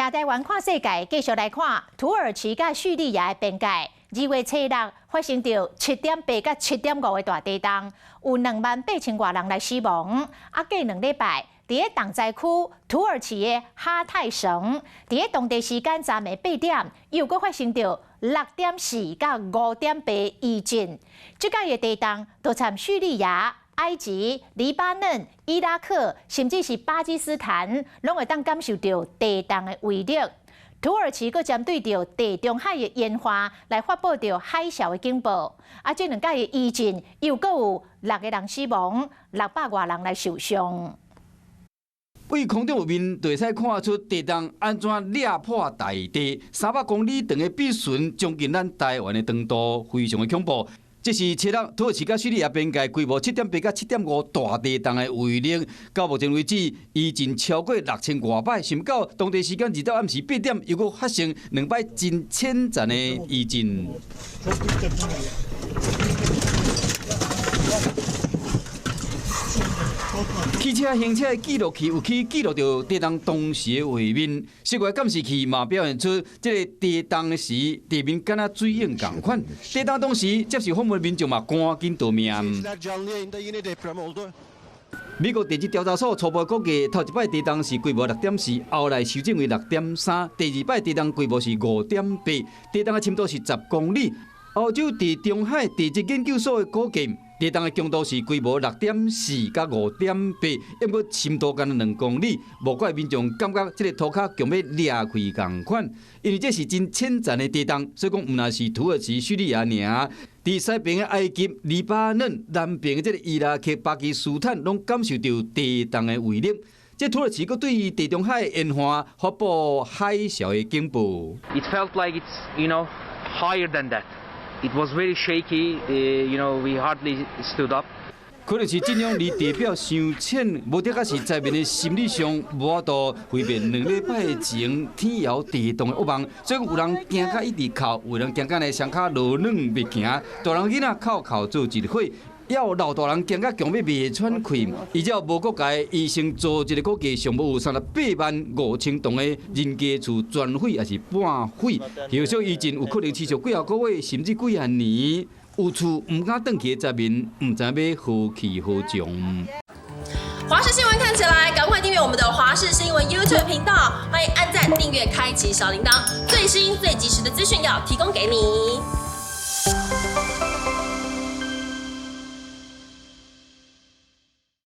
聽台灣看世界，繼續來看土耳其佮敘利亞的邊界。2月初六發生著7.8佮7.5的大地動，有28,000外人來死亡。啊，過2禮拜，佇咧重災區土耳其的哈泰省，佇咧當地時間昨暝8點，又閣發生著6.4佮5.8餘震。這擺的地動都參敘利亞、埃及、黎巴嫩、伊拉克，甚至是巴基斯坦，攏會當感受著地動的威力。土耳其閣針對著地中海的沿岸來發布著海嘯的警報。啊，這兩擺的餘震又閣有六個人死亡，600外人來受傷。對空中面就會使看出地動按怎掠破大地，300公里長的筆順將近咱台灣的長度，非常的恐怖。這是初六土耳其佮敘利亞邊界規模7.8佮7.5大地動的威力，到目前為止已經超過6000外擺，想到當地時間2號暗時8點又閣發生兩擺真淺層的餘震。汽車行車的記錄器有去記錄著地動當時的畫面，室外監視器嘛表現出這个地動時地面敢若水湧仝款。地動當時接受訪問的民眾嘛趕緊逃命。美國地質調查所初步估計，頭一擺地動是規模6.4，後來修正為6.3。第二擺地動規模是5.8，地動的深度是10公里。歐洲地中海地質研究所的估計，地動的強度是規模6.4佮5.8，毋過深度干焦2公里，無怪民眾感覺這个塗跤強欲裂開仝款，因為這是真淺層的地動，所以講毋但是土耳其、敘利亞爾，佇西爿的埃及、黎巴嫩、南爿的這个伊拉克、巴基斯坦，攏感受著地動的威力。這土耳其閣對地中海沿岸發布海嘯的警報。 It felt like it's higher than that. It was very shaky. We hardly stood up. 可能是震央離地表傷淺，無的確是災民的心理上無法度分辨2禮拜前天搖地動的噩夢，所以有人驚甲一直哭，有人驚甲呢雙跤落軟袂行，大人囡仔哭哭做一伙，也有老大人驚甲強欲袂喘氣。依照無國界醫生組織的估計，上無有38萬5千棟的人家厝全毀抑是半毀，後續餘震有可能持續幾仔個月，甚至幾仔年。有厝毋敢轉去的災民，毋知欲何去何從。華視新聞看起來，趕快訂閱我們的華視新聞 YouTube 頻道，歡迎按讚、訂閱、開啟小鈴鐺，最新最及時的資訊要提供給你。